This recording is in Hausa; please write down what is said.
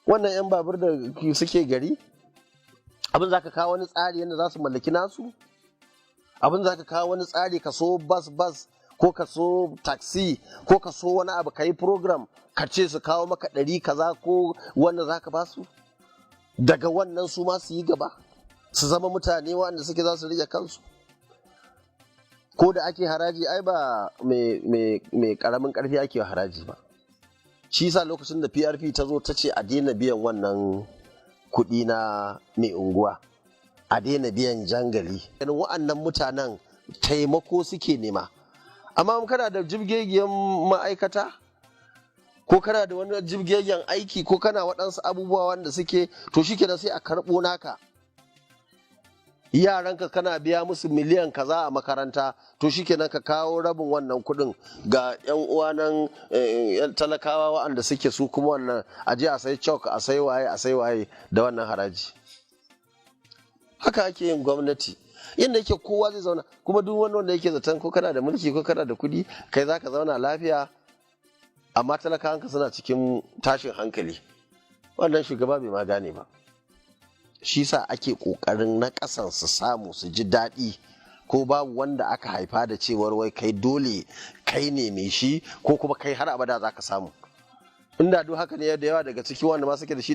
Wannan 'yan babur da suke gari, abin za ka kawo wani tsari yadda za su mallaki nasu? Abin za ka kawo wani tsari, ka so bas bas ko ka so taxi ko ka so wani abu, ka yi program, ka ce su kawo maka ɗari kaza ko wanda za ka basu, daga wannan su ma su yi gaba, su zama mutane wanda suke za su rike kansu. Ko da ake haraji, ai ba mai karamin karfi ake haraji ba. Shi sa lokacin da PRP ta zo ta ce a daina biyan wannan kuɗi na mai unguwa, a daina biyan jangali, ganin wa'annan mutanen taimako suke nema. Amma kana da jibgegiyan ma'aikata, ko kana da wani jibgegen aiki, ko kana waɗansu abubuwa wanda suke, to shikenan, sai a karɓo naka. Yaranka kana biya musu miliyan kaza a makaranta, to shikenan, ka kawo rabin wannan kuɗin ga yan uwa nan talakawa waɗanda suke su kuma wannan aje a sai chalk, a sai waye, a sai waye da wannan haraji. Haka ake yin gwamnati yadda yake kowa zai zauna. Kuma duk wani wanda yake zaton ko kana da mulki ko kana da kuɗi kai zaka zauna lafiya, amma talakawanka suna cikin tashin hankali, wannan shugaba bai ma gane ba. Shi sa ake ƙoƙarin na ƙasan su samu su ji daɗi. Ko babu wanda aka haifa da cewar wai kai dole kai ne mai shi, ko kuma kai har abada za ka samu. Inda duk haka ne, da yawa daga ciki wanda ma suke da shi.